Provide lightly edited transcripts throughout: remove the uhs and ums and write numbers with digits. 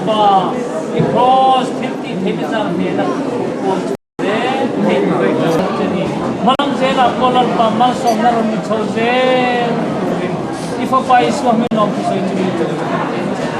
Lalpa, i kraws thiltih theihna zar hnena puan chhuah zel theih tur ka hmu che ni. Hmalam zelah pawh Lalpa malsawmna rawn ni chho zel turin i Fapa Isua hming lawm thusawi chu mi chu kan dil che ni.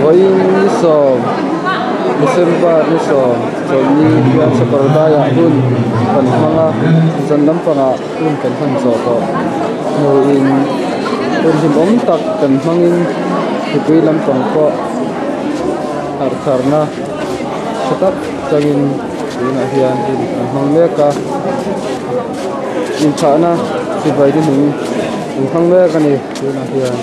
Vawiin ni sawm December ni sawm chawlhni hian sakawrdaiah hun kan hmang a zan lampangah hun kan hman zawh tawh hnuin hun hlimawm tak kan hmangin mipui lampang pawh harh tharna tha tak changin tunah hian hun an hmang mek a inthahna chibai ni hming an hmang mek a ni tunah hian.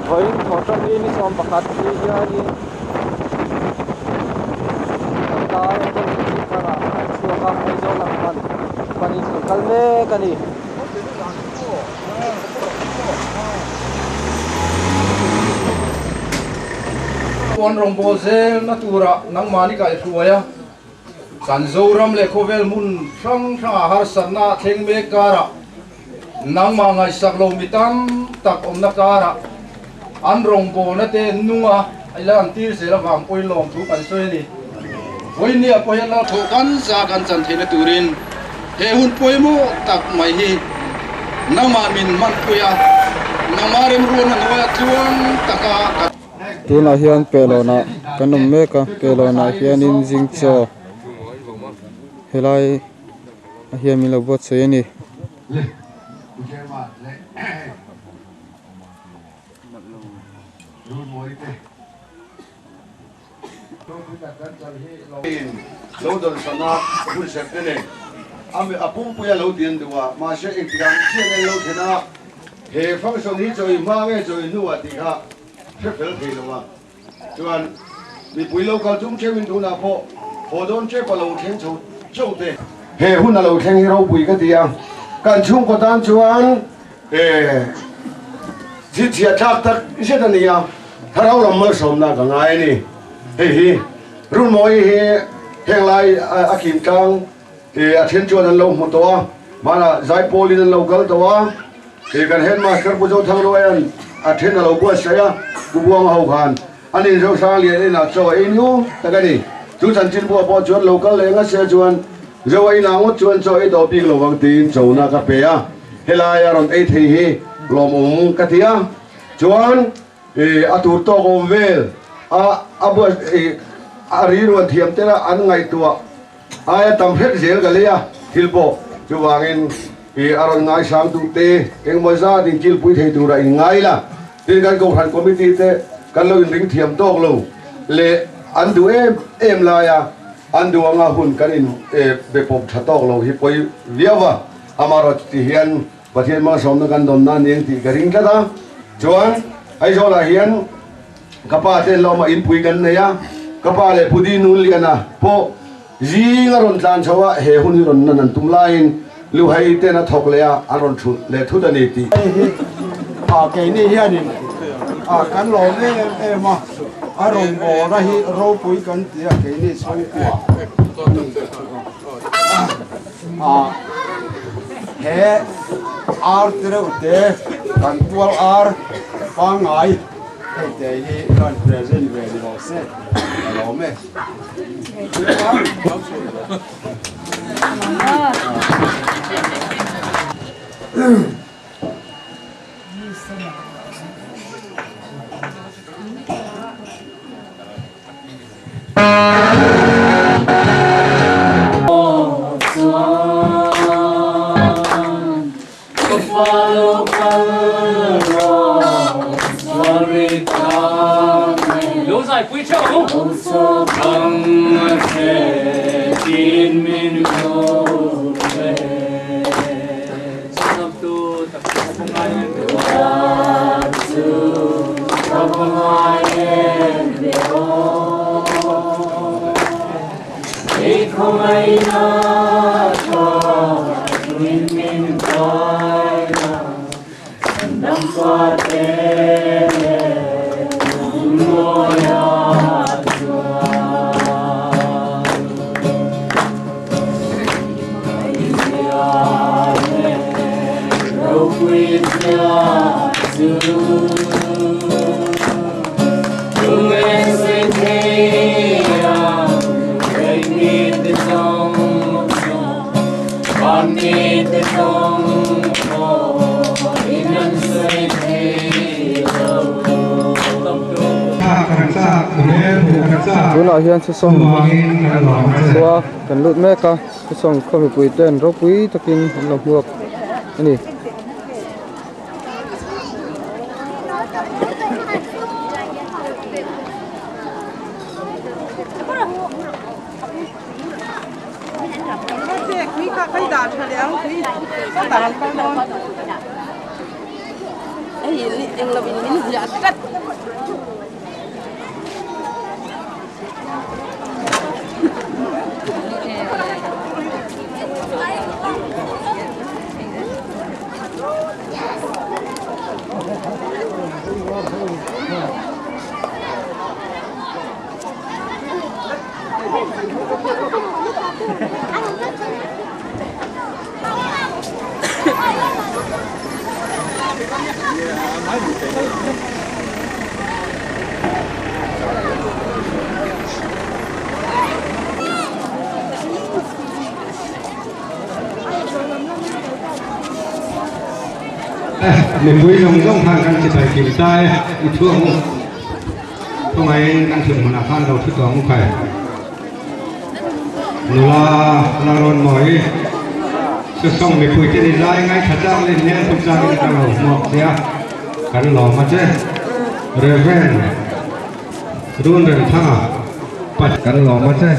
Vawiin thawhṭan hi ni 11 ni hianin sorkar atangin tharah an chhuak a, Aizawl lam pan panin an kal mek a ni. Puan rawngbawl zelna turah nangmahni kaihhruai a, kan Zoram leh khawvel hmun hrang hrangah harsatna a thleng mek karah nangmah ngaihsak lo mi tam tak awmna karah an rawngbawlna te nunga i la an tir zel avang pawhin lawmthu kan sawi a ni. Vawinia pawh hian lalthawh kan za kan chan theihna turin he hun pawimawh tak mai hi nangmah min hmanpui a, nangmah remruana hnuaia tluang taka kan. Tunah hian Pelawnah kan awm mek a, Pelawnah hianin zing chaw helai ah hian min lo buatsaih a ni. Lo dawnsana hun serh te nen a pumpuia lo ti an duh a, mahse engtik ang chiah nge lo thlen a, he function hi chawi hma nge chawi hnuah tih kha hre fel thei lo a, chuan mipui lo kal tum theuhin tunah pawh haw dawn tep a lo thleng chho chauh te. He hun a lo thleng hi ropui ka ti a, kan chhungkaw tan chuan Chhinchhiah thlak tak zet a ni a, thlarau lam malsawmna ka ngai a ni. Hei hi Runmawi hi heng lai a kim tlang a then chuan an lo hmu tawh a, hmanah Zaipawlin an lo kal tawh a, kan headmaster Pu Zothangluaia'n a then a lo buatsaih a, Pu Buanga ho khan an inzosang lian inah chaw a ei niawm tak a ni. Chu chanchinbuah pawh chuan lo kal leh nga se chuan Zo a inah ngawt chuan chaw ei tawh bik lo vang tiin chona ka pe a, helai a rawn ei thei hi lawmawm ka ti a, chuan a tur tawk awm vel a a buat a ri ruan thiam te la an ngaihtuah aia tam hret zel ka lei a, thil pawh chuvangin a rawn ngaisang duh te engmaw zat in kilpui thei tura in ngai la, tin kan Kohhran Committee te kan lo inring thiam tawk lo leh an duh em em lai a. An duh anga hun kan in be pawp tha tawk lo hi pawi viau a, amaherawhchu ti hian Pathian malsawmna kan dawn na aniang tih ka ring tlat a, chuan Aizawlah hian ka pa te an lo awm a, inpui kan nei a, ka pa leh Pu Di Nunliana pawh zing a rawn tlan chho a, he hun hi rawn nan an tum laiin Luhai ten a thawk leh a, an rawn thulh leh thut a ni tih. Hei hi keini hianin kan lawm em em a, a rawngbawlna hi ropui kan ti a keini chhungkua he ar te reuh te kan tual ar pangngai hei te hi rawn present ve ni rawh se ka lawm e. Tunah hian thusawm khua kan lut mek a thusawm khaw mipui ten ropui takin an lo hmuak a ni. Mipui zawng zawng khan kan chibai kim ta e, i thu ang u. Khawngaihin kan thut hmunah khan lo thu tawh ang u khai. Nula la rawn mawi Sesawng mipui te ni lai ngaithla tlak leh hmel tum tlakin ka lo hmuak che a, kan lawm a che. Rev. Runremthanga Pat kan lawm a che.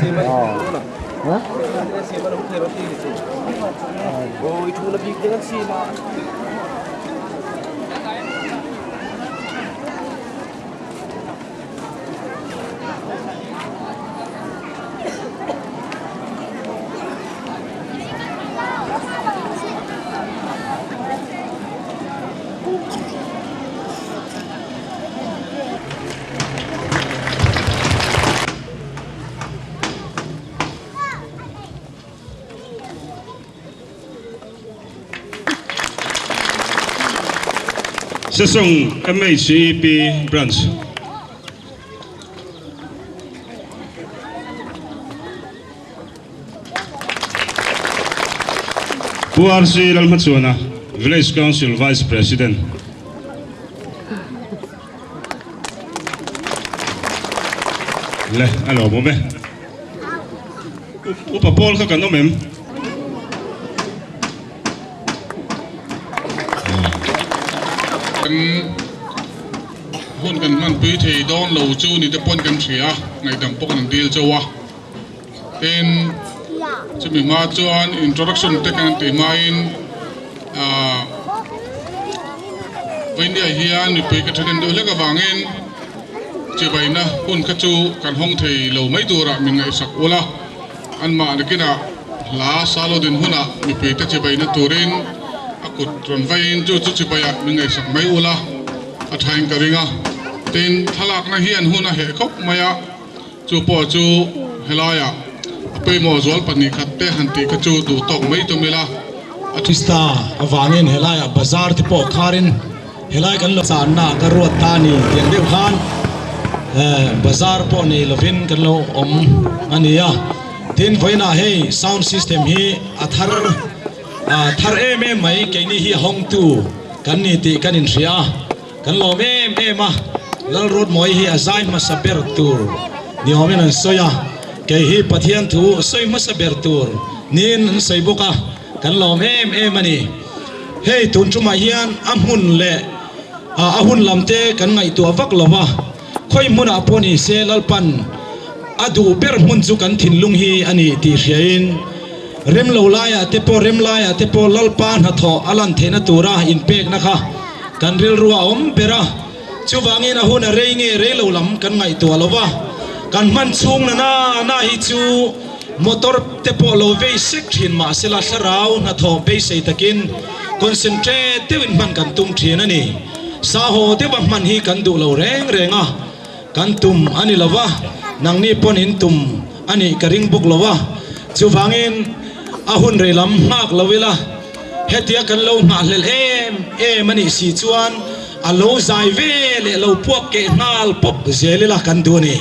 Sesawng MHEP Branch. Pu RC Lalhmachhuana, Village Council Vice President. Le, a lawmawm e. Upa Paul kha kan awm em? Kan hun kan hmanpui thei dawn lo chu ni te pawn kan hria a, ngaihdam pawh kan dil chauh a. Tin, chumi hma chuan introduction te kan tih hmain ah Vaindia hian mipui ka thahnem deuh hlek avangin chivaina hun kha chu kan hawng thei lo mai turah min ngaihsak ula, anmah nakinah hla salo din hunah mipui te chivaina turin a kut rawn vaiin chu chu chivaiah min ngaihsak mai ula a thain ka ring a. Tin, thlalakna hian hun a heh khawp mai a. Chu pawh chu helaiah a pawimawh zual 2 khat te han tih kha chu duh tawk mai tum ila. A Krista avangin helaiah bazar te pawh kharin helai kan lo channa ka ruat ta a ni tiang deuh khan bazar pawh nei lovin kan lo awm a ni a. Tin, vawiinah hei sound system hi a thar. Thar em em mai keini hi hawngtu kan ni tih kan inhria a, kan lawm em em a, Lalruatmawii hi a zai hmasa ber tur ni awmin an sawi a, kei hi Pathian thu sawi hmasa ber tur niin an sawi bawk a, kan lawm em em a ni. Hei tun tumah hian a hmun leh a hun lam te kan ngaihtuah vak lo va, khawi hmunah pawh ni se Lalpan a duh ber hmun chu kan thinlung hi a ni tih hriain, Rem lo laiah te pawh rem laiah te pawh Lalpa hnathawh a lan theihna tura inpekna kha kan rilru a awm ber a. Chuvangin a hun a rei nge rei lo lam kan ngaihtuah lo va, kan hman chhung na na na hi chu motor te pawh lo vei sek thin mahsela thlarau hnathawh beisei takin concentrate deuhin hman kan tum thin a ni. Sahaw deuha hman hi kan duh lo reng reng a. Kan tum a ni lo va, nangni pawn in tum a nih ka ring bawk lo va, chuvangin a hun rei lam nghak lo ila, hetia kan lo nghahhlelh em em a nih si chuan a lo zai ve leh lo puak keh nghal pawp zel ila kan duh a ni.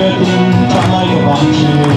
hriatin tah lai ka vang thin.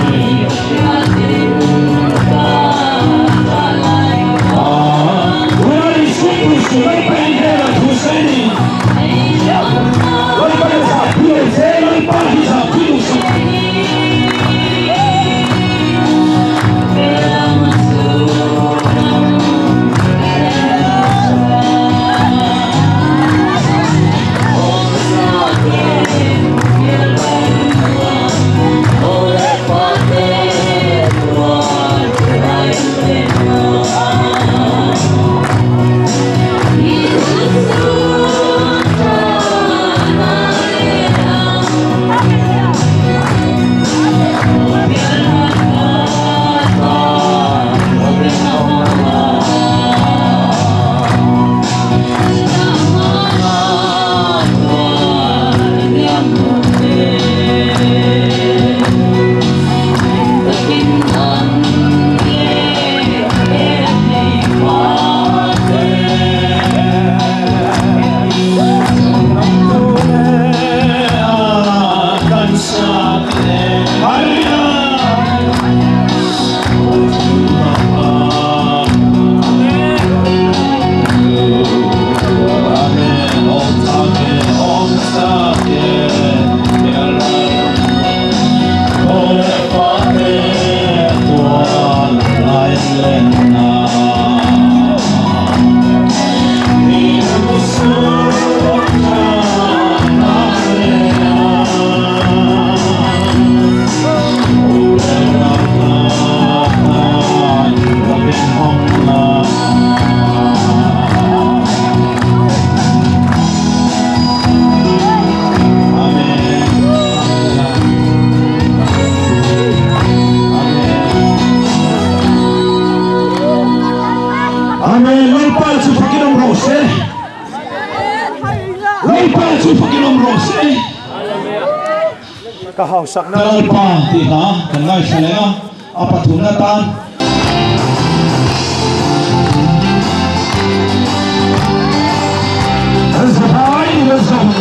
Amen. Lalpa chu fakin awm rawh se. Lalpa chu fakin awm rawh se. Ka hausakna. Ka Lalpa tih hla kan ngaithla leh a, a pathumna tan. Zahai ni la zawng.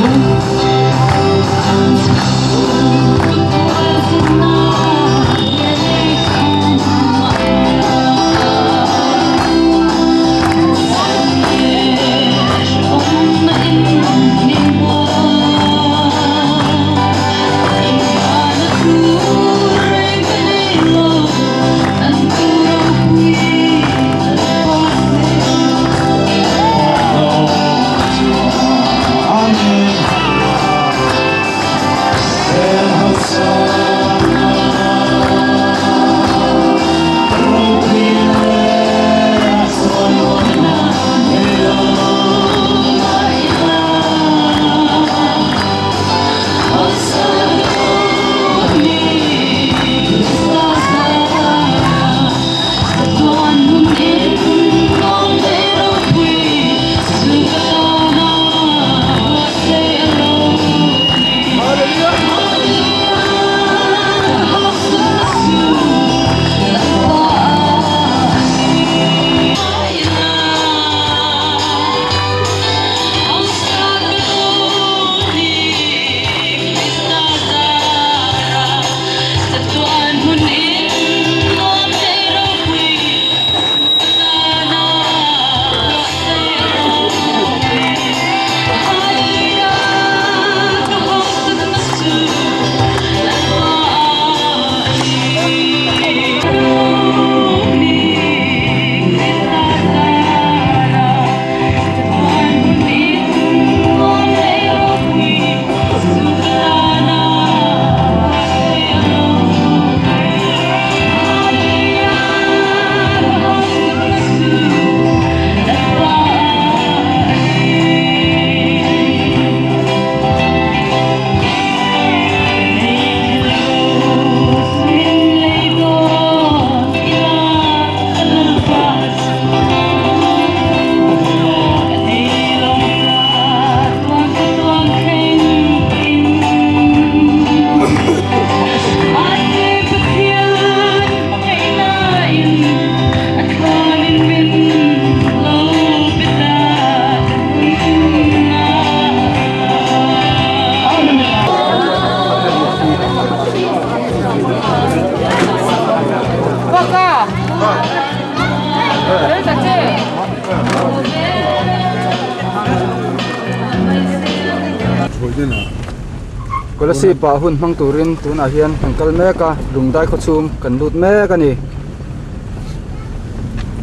Kolasib ah hun hmang turin tunah hian kan kal mek a Lungdai khaw chhung kan lut mek a ni.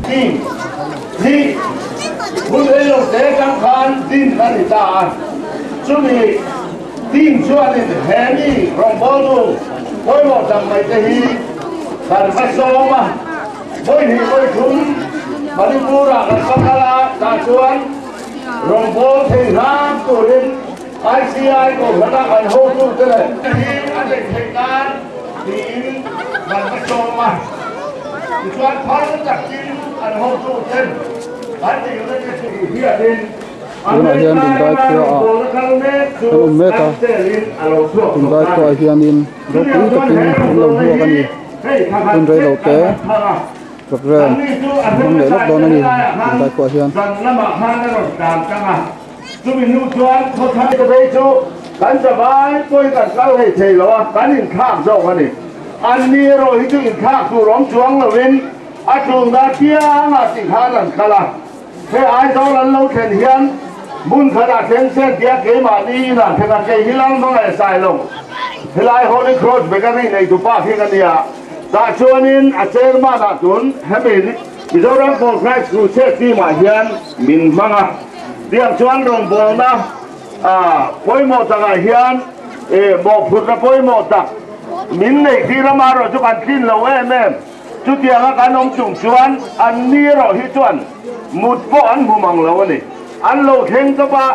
Team hi hun reilo te atang khan din a ni ta a, chumi team chuanin he mi rawngbawltu pawimawh tak mai te hi kan va sawm a, vawi hnih vawi thum Manipur ah kan va kal a, tah chuan rawngbâwl thei hram turin ICI Kohhrana kan hotute leh hi a neih theih nan tiin kan va sawm a, tichuan phal takin kan hotuten kan dilna te chu hianin Tunah hian Dundai khuaah kan awm mek a, Dundai khuaah hianin ropui takin an lo hmuak a ni, hun reilo te program an hmang leh lawk dawn a ni Dundai khuaah hian. Chumi hnu chuan khawthlang te phei chu kan zavai pawhin kan kal hei thei lo a, kan inthlak zawk a ni. Anni erawh hi chu inthlak tur awm chuang lovin a tulna piangah tih khan an kal a. He Aizawl an lo thlen hian hmun khatah thleng se tia keimahni inah thleng a, kei hi Lalhmangaih Sailo, helai Holy Cross Bakery neitupa khi ka nia. Tah chuanin a chairman ah tun hemi Mizoram For Christ Crusade team ah hian min hmang a. Tiang chuan rawngbawlna pawimawh takah hian mawhphurhna pawimawh tak min neih tir amaherawh chu kan tlin lo em em. Chutianga kan awm chung chuan an ni erawh hi chuan mut pawh an hmu mang lo a ni. An lo thleng tawp a,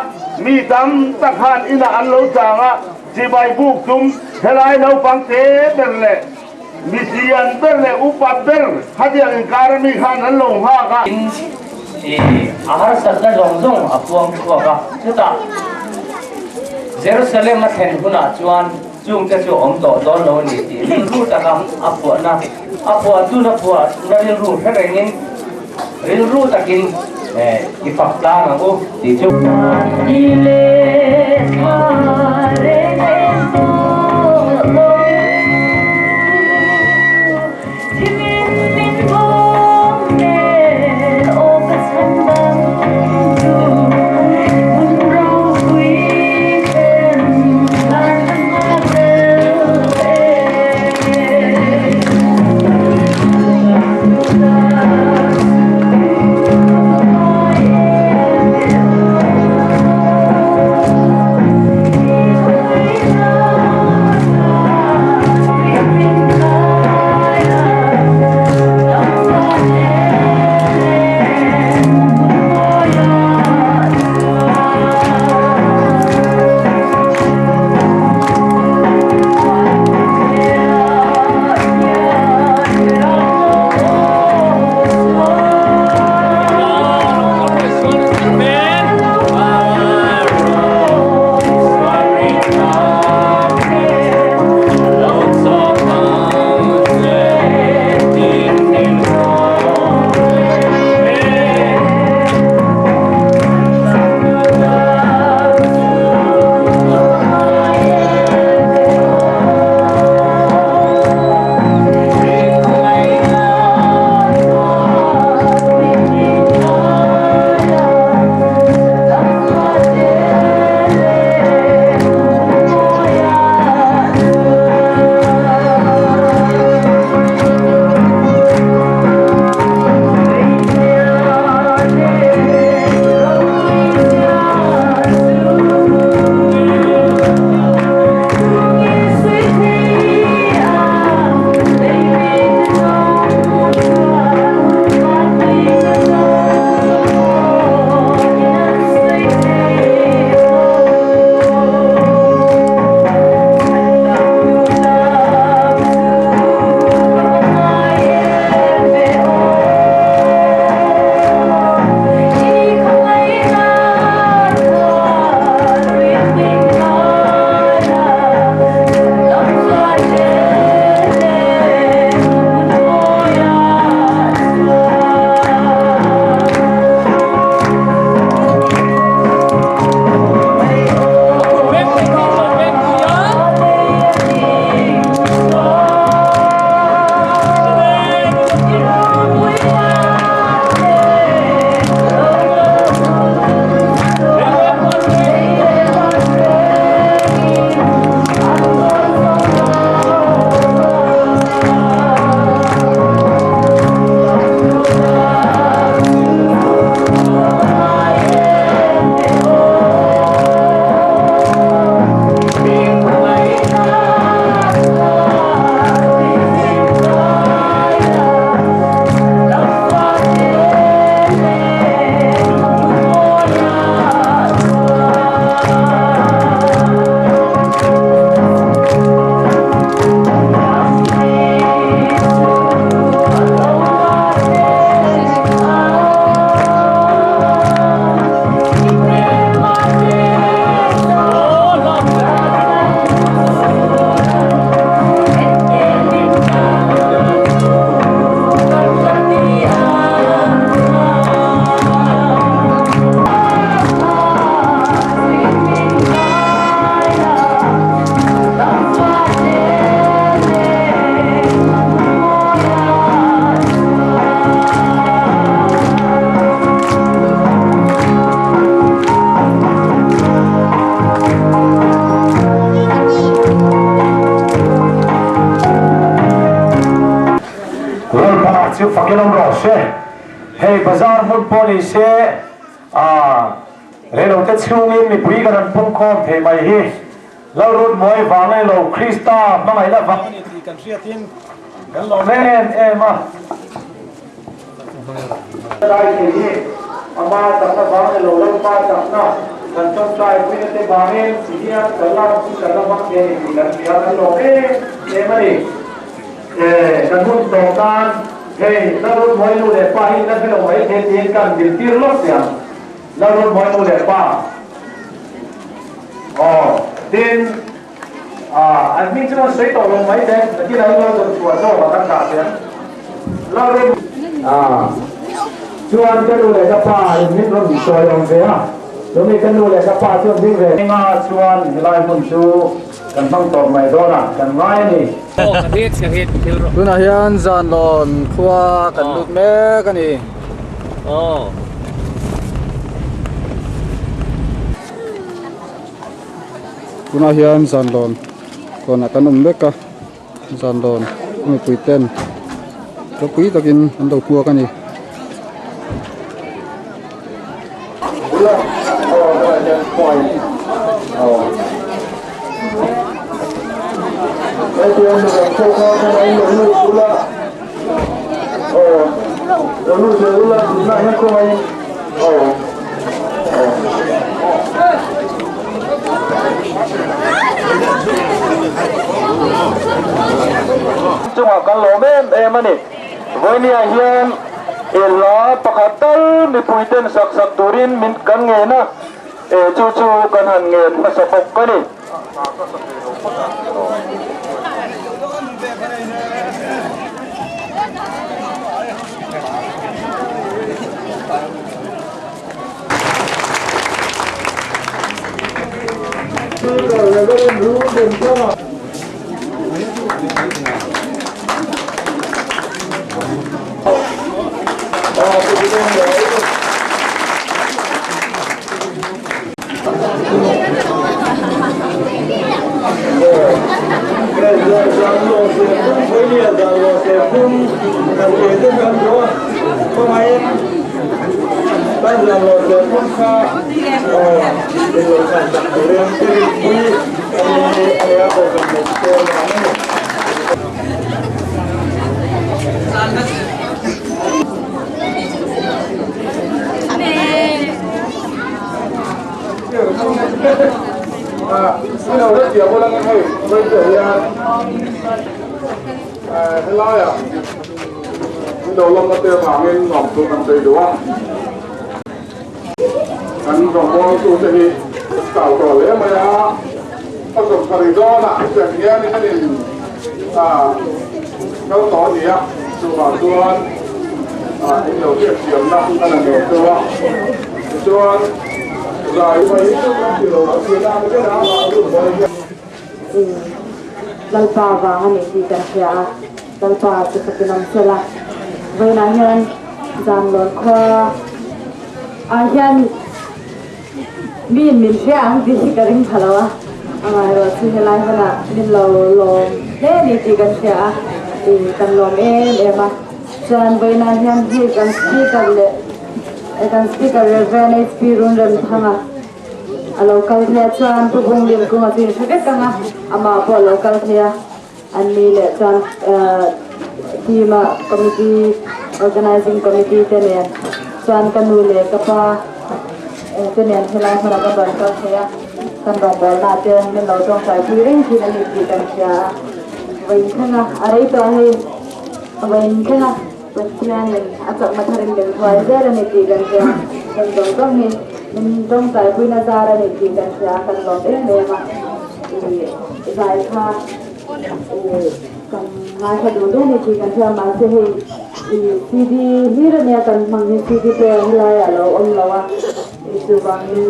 mi tam tak khan inah an lo chang a, chibai buk tum helai naupang te ber leh mitlian ber leh upa ber khatiang inkar ami khan an lo nghak a. Tin, ih, a harsatna zawng zawng a puang chhuak a, chutah Jerusalem a thlen hunah chuan Chungte chu awm tawh dawn lo a ni tih rilru taka a phuahna, a phuahtun a phuahna rilru hre rengin rilru takin i fak tlang ang u tih chu. chu fakin awm rawh se. Hei bazar hmun pawh ni se ah reilote chhungin mipui kan rawn pungkhawm thei mai hi Lalrutmawi vang a ni lo, Krista hmangaihna vang a ni tih kan hriatin kan lawm em em a. Lai thei hi ama chakna vang a ni lo, Lalpa chakna kan tawngtai puina te vangin ti hian kan la chu kan la hmang thei a ni tih kan hria, kan lawm em em a ni. Kan hun tawp nan hei Lalrutmawi nu leh pa hi la hre lo mai thei tiin kan zirtir lawk teh ang. Lalrutmawi nu leh pa aw tin ah an hming chu an sawi tawh lo mai te nakin an lo dawn chhuah zawk a kan dah teh ang. Lalrut ah chuan ka nu leh ka pa in min rawn sawi awm ve a, chumi ka nu leh ka pa chuan ding ve. Enga chuan helai hmun chu Kan hmang tawp mai dawn a, kan ngai a ni. Tunah hian Zanlawn khua kan lut mek a ni. Tunah hian Zanlawn kawnah kan awm mek a, Zanlawn mipui ten ropui takin an lo hmuak a ni. Chungah kan lawm em em a ni. Vawinia hian he hla pakhat tal mipuiten sak sak turin min kan ngen a, chu chu kan han ngen hmasa bawk a ni. Lalpa vang a ni tih kan hria a, Lalpa chu fakin awm sela. Vawiinah hian Zanlawn khua ah hian miin min hria ang tih hi ka ring tha lo a, amaherawh chu helai hmunah min lo lawm hle a ni tih kan hria a, kan lawm em em a. Chuan vawiinah hian hei kan speaker leh kan speaker Rev. HP Runremthanga a lo kal thei a, chuan Pu Bunglim kunga chu inhre vek ang a, amah pawh a lo kal thei a, an ni leh chuan team a committee organizing committee te nen chuan ka nu leh ka pa te nen helai hmunah kan rawn kal thei a, kan rawngbawlna te min lo tawngtai pui reng thin a ni tih kan hria a, vawiin thleng a, a rei tawh a hei. Vawiin thlenga Pathianin a chakna tharin min hruai zel a ni tih kan hria. Heng zawng zawng hi min tawngtaipuina zar a ni tih kan hria, kan lawm em em a. I zai kha kan ngaithla duh hle a ni tih kan hria, mahse hei i CD hlir a nia kan hmang hi CD player helaiah a lo awm lo a, chuvangin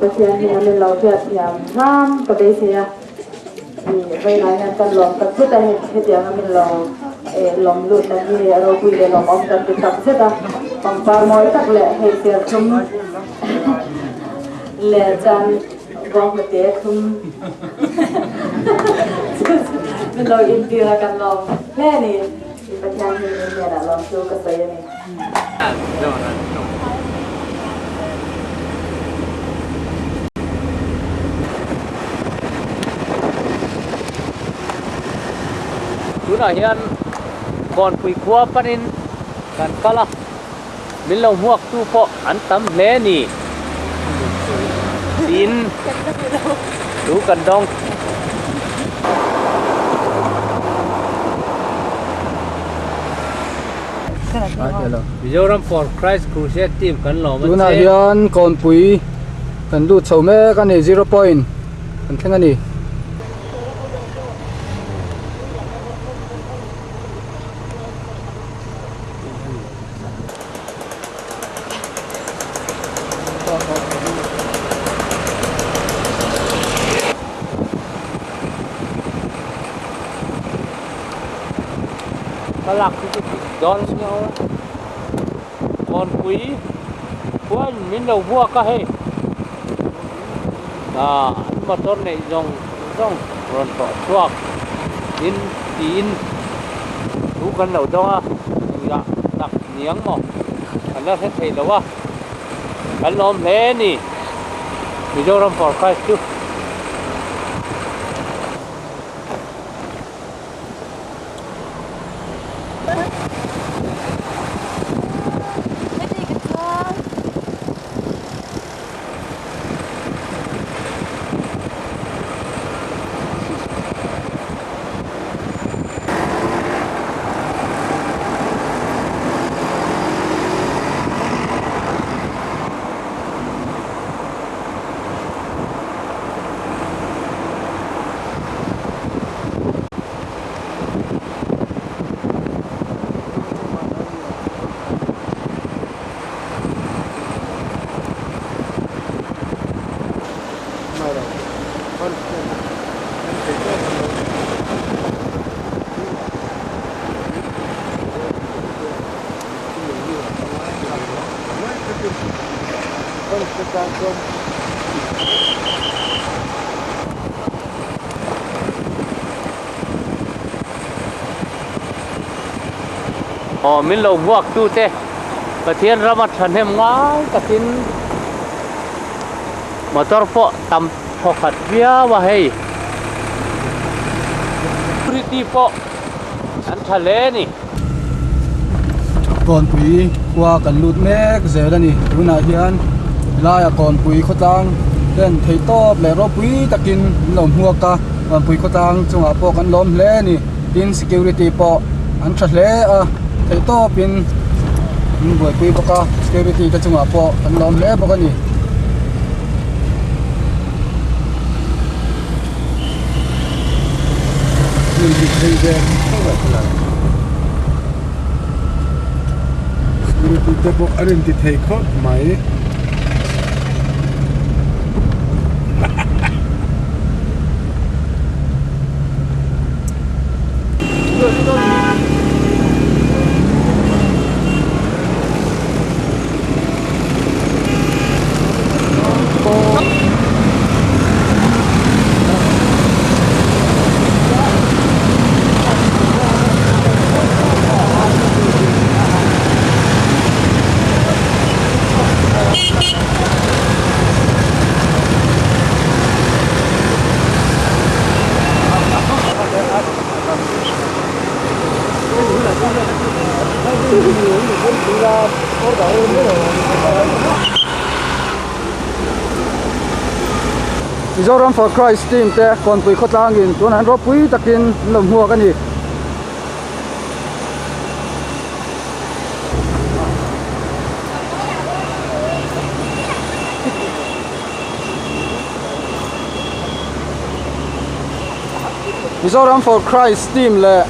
Pathian hian min lo hriatthiam hram ka beisei a. Vawiinah hian kan lawm tak zet a, hetianga min lo lawm lut na hi a ropui leh lawmawm kan ti tak zet a, pangpar mawi tak leh hei serthlum leh chuan bawnghnute thlum min lo intir a kan lawm hle a ni. Pathian hmingin hnenah lawmthu ka sawi a ni. Tunah hian Kawnpui khua panin kan kal a, min lo hmuaktu pawh an tam hle a ni tiin thu kan dawng. Mizoram for Christ Crusade team kan lawm a che. Tunah hian Kawnpui kan lut chho mek a ni, zero point kan thleng a ni. Thlalak hi chu dik dawn nia aw Kawnpui khuain min lo vuak a hei ah an motor neih zawng zawng rawn tawh chhuak in tiin thu kan lo dawng a engah tak niang maw kan la hre thei lo a kan lawm hle a ni Mizoram for Christ chu. Aw min lo vuak tu te Pathian rama thahnem ngai takin motor pawh tam thawkhat viau a hei security pawh an tha hle a ni. Kawnpui khua kan lut mek zel a ni tunah hian helaiah kawnpui khawtlang ten theihtawp leh ropui takin an lo hmuak a kawnpui khawtlang chungah pawh kan lawm hle a ni tin security pawh an tha hle a theihtawpin an buaipui bawk a security te chungah pawh kan lawm hle bawk a ni. Security te pawh an inti thei khawp mai. Mizoram for Christ team te Kawnpui khawtlangin tunah hian ropui takin an lo hmuak a ni. Mizoram for Christ team leh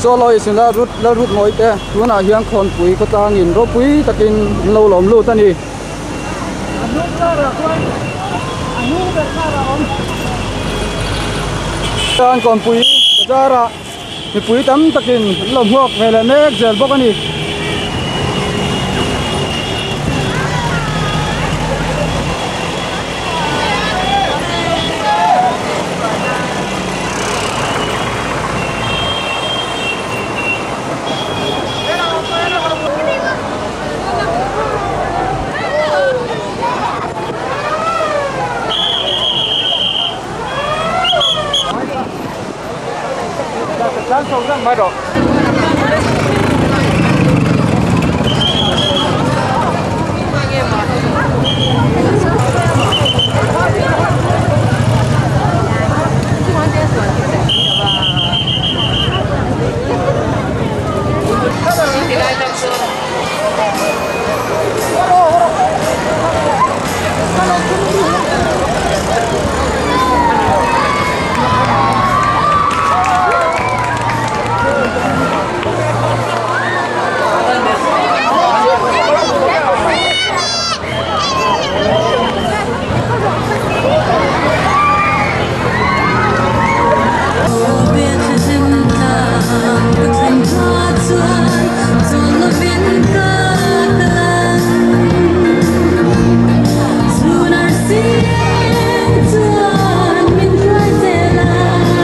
Soloist in la rut la rut ngawih te tunah hian khawnpui khawtlangin ropui takin an lo lawm lut a ni. Chuan kawnpui bazar ah mipui tam takin an lo hmuak ve leh mek zel bawk a ni.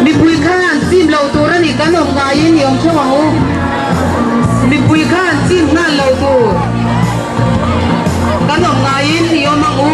Mipui khan chim lo tur a ni kan awm ngaiin i awm theuh ang u. Mipui khan chim nghal lo tur kan awm ngaiin i awm ang u.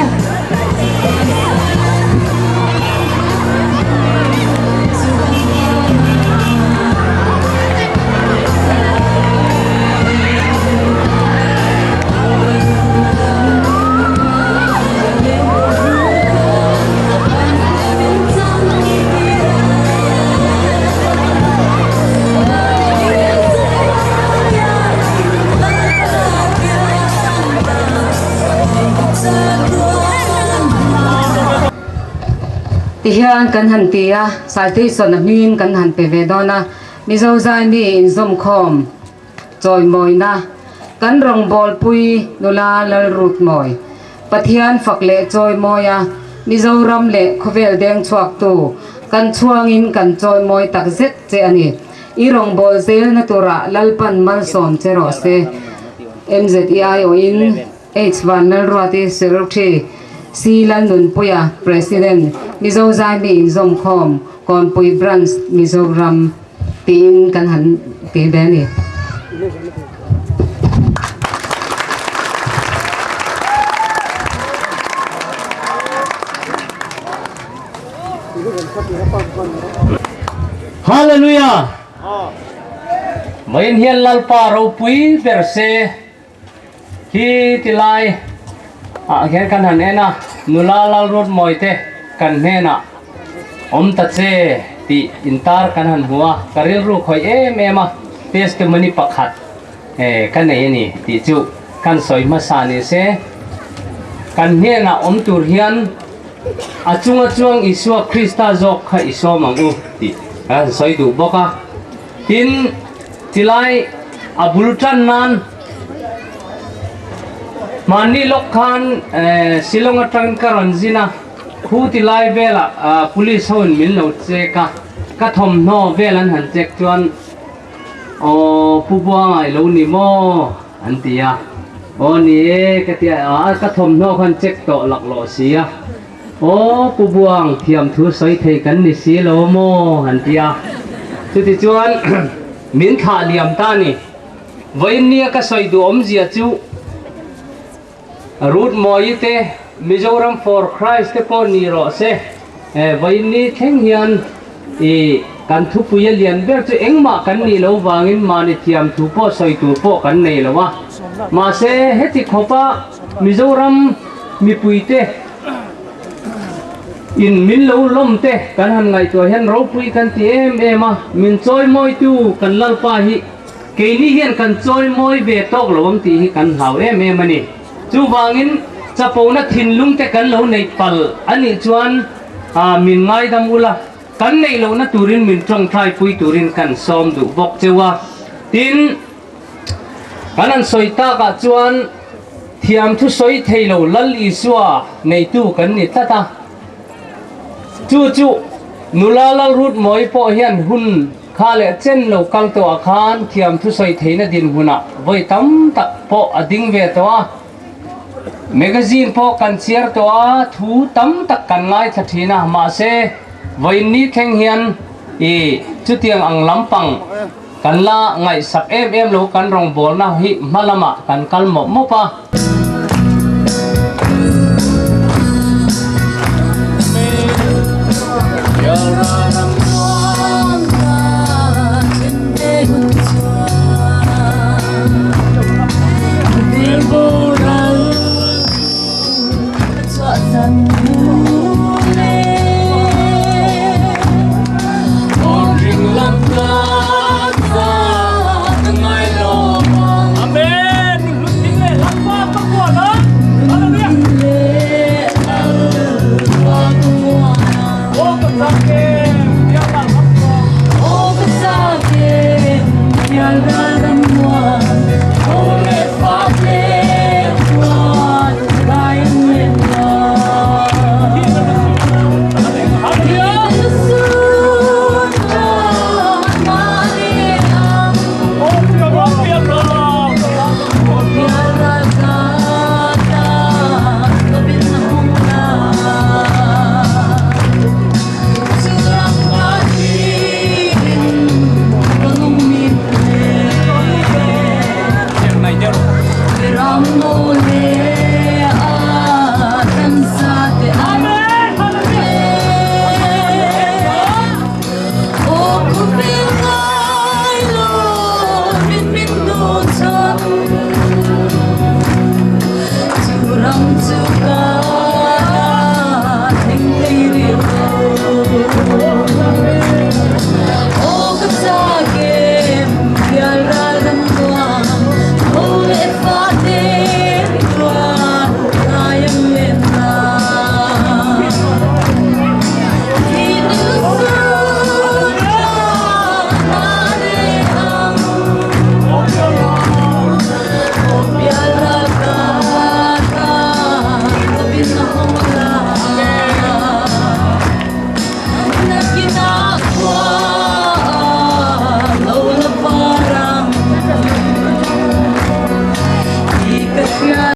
Tihian kan han ti a, citation a hmingin kan han pe ve dawn a, Mizo Zaimi inzawmkhawm chawimawina kan rawngbawlpui nula Lalrutmawi Pathian fak leh chawimawi a, Mizoram leh khawvel deng chhuaktu kan chhuangin kan chawimawi tak zet che a ni. I rawngbâwl zelna turah Lalpan malsawm che rawh se. MZEI awhin H Van Lalruati Secretary, C Lalnunpuia President, Mizo Zaimi Inzawmkhawm, Kawnpui Branch, Mizoram tiin kan han ti ve a ni. Hallelujah! Vawiin hian Lalpa ropui ber se hi ti lai ah hian kan han en a, nula Lalruatmawi te kan hnenah awm ta che tih intar kan han hmu a, ka rilru khawih em em a, testimony pakhat ka nei a ni tih chu kan sawi hmasa ni se, kan hnenah awm tur hian a chunga chuang Isua Krista zawk kha i sawm ang u tih kan sawi duh bawk a, tin chilai a bul tan nan Mahni lawk khan Shillong atangin ka rawn zin a, khu ti lai velah police ho in min lo check a, ka thawmhnaw vel an han check chuan Aw Pu Buanga i lo ni maw? an ti a, Aw ni e ka ti a, ka thawmhnaw khan check tawh laklawh si a, Aw Pu Buang thiam thu sawi thei kan ni si lo maw? an ti a, chutichuan min thlah liam ta a ni. Vawiin nia ka sawi duh awmzia chu Ruth Mawii te Mizoram for Christ te pawh ni rawh se. Vawiin ni thleng hian i kan thupui a lian ber chu engmah kan nih loh vangin mahni thiam thu pawh sawi tur pawh kan nei lo a. Mahse heti khawpa Mizoram mipuite In min lo lawm te kan han ngaihtuah hian ropui kan ti em em a, min chawimawitu kan Lalpa hi keini hian kan chawimawi ve tawk lo ang tih hi kan hlau em em a ni. Chuvangin chapona thinlung te kan lo neih pal a nih chuan min ngaidam ula, kan neih lohna turin min tawngtaipui turin kan sawm duh bawk cheu a. Tin, Kan han sawi takah chuan thiam thu sawi thei lo Lal Isua neitu kan ni tlat a. Chu chu nula Lalrutmawi pawh hian hun kha leh chen lo kal tawhah khan thiam thu sawi theihna dinhmunah vawi tam tak pawh a ding ve tawh a. Magazine pawh kan chhiar tawh a, thu tam tak kan ngaithla thin a, mahse vawiin ni thleng hian i chutiang ang lampang Kan la ngaihsak em em lo kan rawngbawlna hi hma lamah kan kal mawp mawp a.